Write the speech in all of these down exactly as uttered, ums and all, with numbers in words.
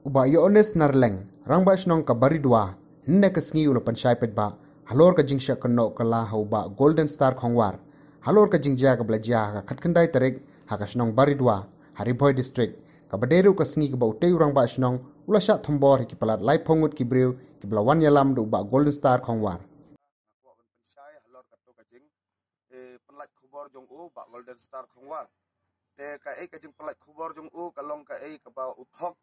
Bah Yohanes Narleng, Rangbah Shnong ka Baridua, hynne ka sngi u la pynshai paidbah halor ka jingshah kynnoh kylla ha u Bah Golden Star Khongwar halor ka jingjia kaba la jia ha ka khatkhyndai tarik ha ka shnong Baridua ha Ri Bhoi District, kaba dei ruh ka sngi kaba utei u Rangbah Shnong u la shah thombor ha ki palat laiphew ngut ki briew kiba la wan ïalam da u Bah Golden Star Khongwar. Nga kwah ban pynshai halor kato ka jing, eh, pynlait khubor jong u Bah Golden Star Khongwar. Te kaei ka jingpynlait khubor jong u ka long kaei kaba u thok,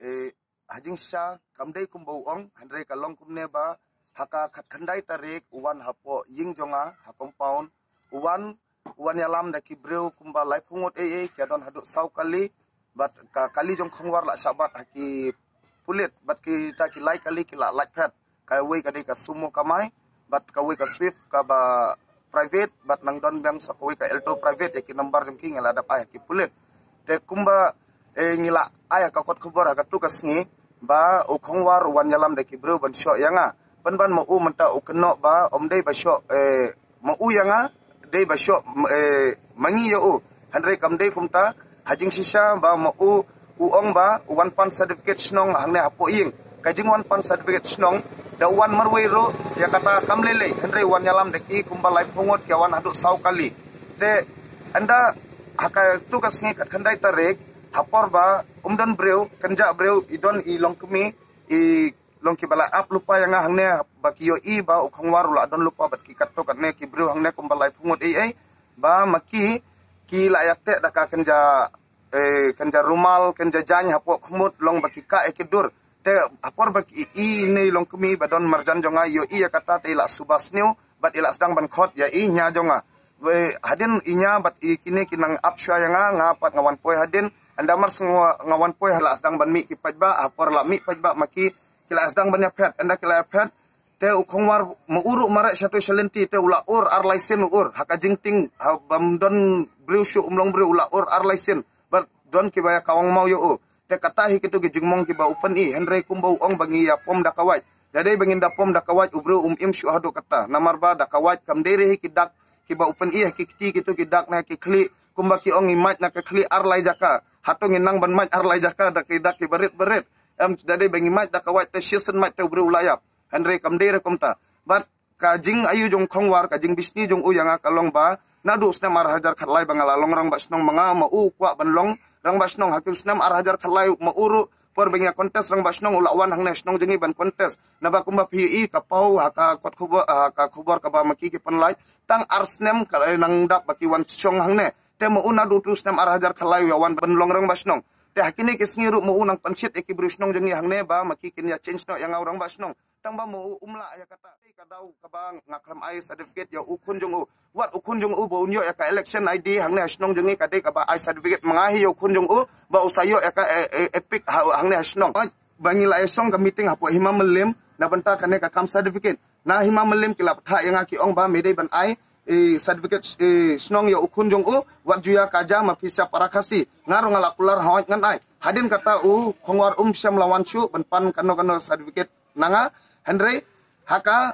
eh, ha jingshisha kam dei kumba u ong, hynrei ka long kumne ba ha ka khatkhyndai tarik u wan hapoh ïing jong nga ha compound, u wan, u wan ïalam da ki briew kumba laiphew ngut ei ei, ki don haduh saw kali, bad ka kali jong Khongwar la shah bat ha ki pulit, bad kita ki lai kali ki la lait phet. Kawei ka dei ka Sumo Kamai, bad kawei ka Swift kaba private, bad nang don biang sa kawei ka Alto private, ïa ki number jong ki ngi la dep ai ha ki pulit. Te kumba, eh, ngi la ai ha ka kot khubor ha kato ka sngi ba u Khongwar u wan ïalam da ki briew ban shoh ïa nga. Pynban ma u mynta u kynnoh ba ym dei ba shoh, eh, ma u ïa nga, dei ba shoh, m-, eh, ma ngi ïa u. Hynrei kam dei kumta, ha jingshisha ba ma u, u ong ba u wan pan certificate shnong hangne hapoh ïing. Ka jingwan pan certificate shnong da u wan marwei ruh, ïa kata kam lei lei, hynrei u wan ïalam da ki kumba laiphew ngut, ki wan haduh saw kali. Te ynda ha kato ka sngi khatkhyndai tarik, ha por ba ym don briew, kynja briew, i don i longkmie, i long kiba la ap lypa ïa nga hangne, ba ki ïohi ba u Khongwar u la don lypa bad ki katto katne ki briew hangne kumba laiphew ngut ei ei, ba ma ki, ki la ïateh da ka kynja, eh, kynja rumal, kynja jaiñ hapoh khmut, long ba ki kah ïa ki dur. Te ha por ba ki i ne i longkmie ba don marjan jong nga i ïohi ïa kata, te i la suba sniew bad i la sdang ban khot ïa i ñia jong nga. Wei, hadien i ñia bad i kine ki nang ap shuwa ïa nga, nga pat nga wan poi hadien. Ynda mar shu nga, nga wan poi, ha la sdang ban mih ki paidbah, ha por la mih paidbah ma ki, ki la sdang ban ïaphet, ynda ki la ïaphet, te u Khongwar ma u ruh mareh shato shalynti, te u la ur ar lai sien u ur, ha ka jingtieng, ha bym don briew shuh, um long briew, u la ur ar lai sien, bad don kiba ïa kawang maw ïa u. Te kata hi kito ki jingmong kiba u pyni, hynrei kumba u ong ba ngi ïa pom da ka wait. Ïa dei ba ngin da pom da ka wait, u briew um im shuh haduh kata. Namar ba da ka wait kam dei re hi ki dak kiba u pyni ha ki kti, kito ki dak na ki khlieh, kumba ki ong ngi mait na ka khlieh ar lai jaka. Hato ngin nang ban mait ar lai jaka da ki dak kiba rit ba rit. Em, da dei ba ngi mait da ka wait, te shisien mait te u briew u la ïap. Hynrei kam dei re kumta. Bad ka jingayu jong Khongwar, ka jingbishni jong u ïa nga ka long ba naduh snem ar hajar khatlai ba nga la long rangbah shnong ma nga, ma u kwah ban long rangbah shnong. Ha ki snem ar hajar khatlai ma u ruh, por ba ngi ïa contest rangbah shnong, u la wan hangne shnong jong ngi ban contest. Naba kumba phi ïohi ka paw ha ka kot khubor, ha ka khubor kaba ma ki ki pynlait, tang ar snem ka, eh, nang dap ba ki wan shong hangne. Te ma u naduh tu snem ar hajar khatlai u ïa wan ban long rangbah shnong. Te ha kine ki sngi ruh ma u nang pynshit ïa ki briew shnong jong ngi hangne ba ma ki kin ïa change noh ïa nga u rangbah shnong. Tang ba ma u um lah ïa kata. Ka daw kaba nga khlem ai certificate ïa u khun jong u. Wat u khun jong u ba un ïoh ïa ka election I D hangne ha shnong jong ngi, ka dei kaba ai certificate ma nga hi ïa u khun jong u, ba u sa ïoh ïa ka, eh, eh, EPIC ha, hangne ha shnong. Ba ngi la ïa shong ka meeting hapoh Hima Mylliem na bynta kane ka kam certificate. Na Hima Mylliem ki la pynthah ïa nga, ki ong ba me dei ban ai, eh, certificate, eh, shnong ïa u khun jong u, wat ju ïa ka ja ma pisa para Khasi. Nga ruh nga la kular hawai ngan ai. Hadien kata u Khongwar um shym la wan shuh ban pan kano kano certificate na nga. Hynrei ha ka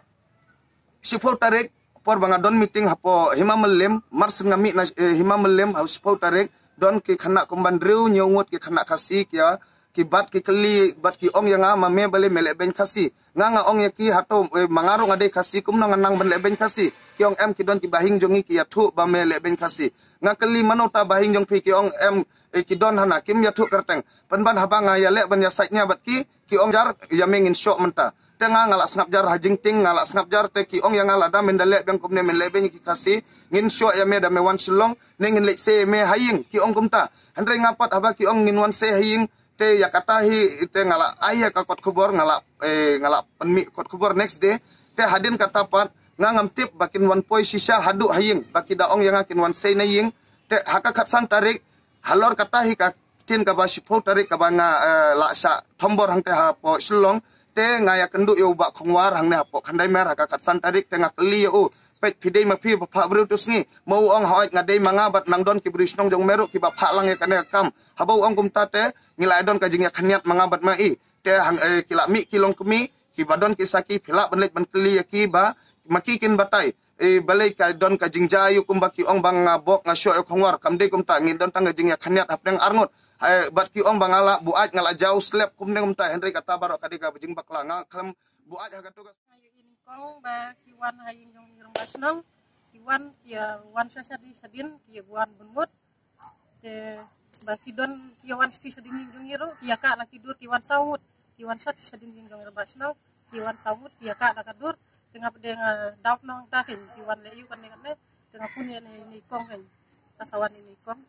shiphew tarik, por ba nga don meeting hapoh Hima Mylliem, mar shen nga mih na, eh, Hima Mylliem ha shiphew tarik, don ki khynnah kumban hynriew hynñiew ngut ki khynnah Khasi ki ïa, ki bat ki kylli, bat ki ong ïa nga ma me balei me leh beiñ Khasi. Nga nga ong ïa ki hato, eh, ma nga ruh nga dei Khasi, kumno ngan nang ban leh beiñ Khasi. Ki ong em, ki don ki bahaïing jong ngi ki ïathuh ba me leh beiñ Khasi. Nga kylli mano ta bahaïing jong phi, ki ong em, eh, ki don hana, kim ïathuh kyrteng. Pynban haba nga ïaleh ban ïasaid nia bad ki, ki ong jar, ïa me ngin shoh mynta. Te nga nga la sngap jar ha jingtieng, nga la sngap jar, te ki ong ïa nga lada men da leh biang kumne men leh beiñ ki Khasi, ngin shoh ïa me da me wan Shillong, ne ngin leit sei ïa me ha ïing, ki ong kumta. Hynrei nga pat haba ki ong ngin wan sei ha ïing, te ïa kata hi, te nga la ai ïa ka kot khubor, nga la, eh, nga la pynmih kot khubor next day. Te hadien kata pat nga ngam tip ba kin wan poi shisha haduh ha ïing, ba ki da ong ïa nga kin wan sei na ïing. Te ha ka khatsan tarik, halor kata hi ka ktien kaba shiphew tarik kaba nga, eh, la shah thombor hangte hapoh Shillong. Te nga ïakynduh ïa u Bah Khongwar hangne hapoh Khyndai Mer ha ka khatsan tarik, te nga kylli ïa u, peit phi dei ma phi ba phah briew tu sngi. Ma u ong hooid nga dei ma nga, bad nang don ki briew shnong jong me ruh kiba phah lang ïa kane ka kam. Haba u ong kumta te ngi la don ka jingïakhynñiat ma nga bad ma i. Te hang, eh, ki la mih ki longkmie, kiba don ki sakhi, phi lah ban leit ban kylli ïa ki ba ma ki kin batai. Eh, balei ka don ka jingjia ïa u, kumba ki ong ba nga bok nga shoh ïa u Khongwar, kam dei kumta, ngi don tang ka jingïakhynñiat hapdeng arngut. Hai, bad ki ong ba nga la buaid, nga la jaw slap kumne kumta, hynrei kata baroh ka dei kaba jingbakla. Nga khlem buaid ha kato ka. Ïa i nyngkong ba ki wan ha ïing jong i rangbah shnong, ki wan, ki ïa wan sha shadien shadien, ki ïa wan bun ngut. Te ba ki don, ki ïa wan shatei shadien ïing jong i ruh, ki ïa kah la ki dur, ki wan saw ngut, ki wan shatei shadien ïing jong i rangbah shnong, ki wan saw ngut, ki ïa kah la ka dur. Te nga pdeng, eh, doubt nangta kein, ki wan leh ïa u kane kane. Te nga pun ïa i nyngkong kein. Ka sa wan i nyngkong.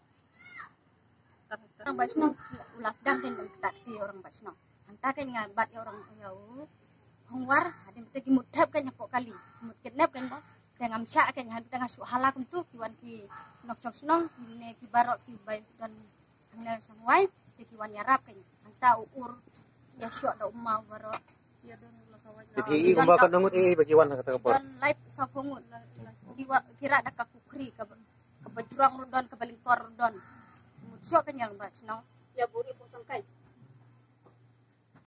Rangbah shnong u la sdang kein ban ktah kti ïa u rangbah shnong. Hangta kein nga bat ïa u rang, ïa u Hongwar, hadien te ki mut thep kein hapoh kali, ki mut kidnap kein ba. Te ngam shah kein, hadien te nga shu hala kumtu, ki wan ki nongshong shnong, kine ki baroh ki bai don hangne shong wai, te ki wan ïarap kein. Hangta u ur ïa shoh da u maw baroh. Te phi i kumba katno ngut i ba ki wan ha kata ka por? Don laiphew saw phew ngut. Ki wa, ki rah da ka kukhri, kaba, kaba jrong ruh don, kaba lyngkor ruh don. Mut shoh kein ïa u rangbah shnong. Ïa buri pung sangkai.